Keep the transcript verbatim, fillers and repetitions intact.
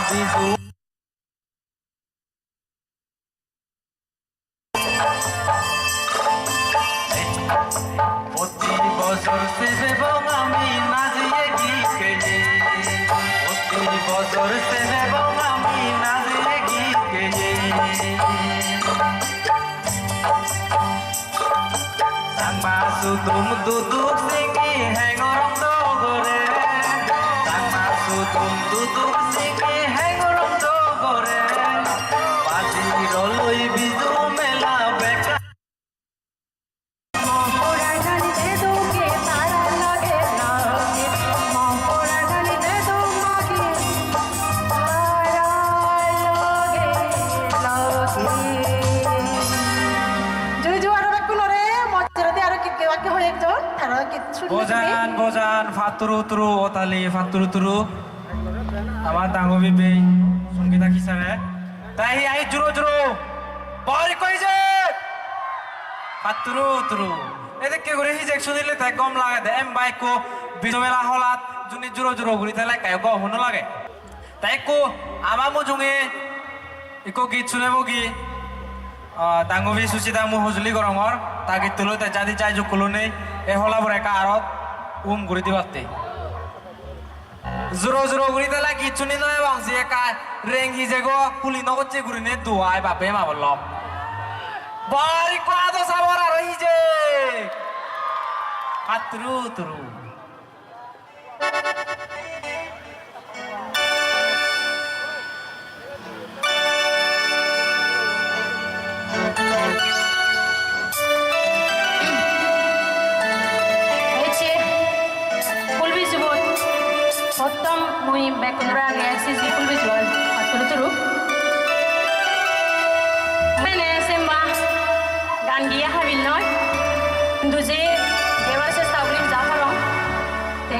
Proti bojor sebebong ami najiye git geye. Proti bojor sebebong ami najiye git geye. Changma sudum duduk singgi hengorong dogore. Changma sudum duduk singgi hengorong dogore. Baji roloi Biju mela beka. Juri ju aro bekkunore, mojjoredi aro git gebak hoyekjon, tara git sunbe tumi. Bojan, bojan, patturu turu, otali, patturu turu. Amar dangubi bei, Songita Kisare. Tai hi ai juro juro. Bor ikko hijek. Patturu turu. Edekke guri hijek sunile tai gom lagede. Emba ikko Biju mela holat juni juro juro guri tele ekka gom hono lage. Te ekku ama mujunge ekku git sunebo gi, ah, dangubi Suchita mui hojoli gorongor, ta gittulo te jadi jai jukkulo nei, ei holabore ekka arot um guri dibatte. Juro juro guri tele git suni noi ebong, je ekka reng hijego huli no gocche gurine duai babe ma bollo. Bor ikko ado sabor aro hijek. Patturu turu. Ecche, Phul Bijubot, prottom mui bekkunore age S C C Phul Bijubot patturu turu. Mene semba gan giye habil noi, hintu je ebar chesta gurim ja parong. Te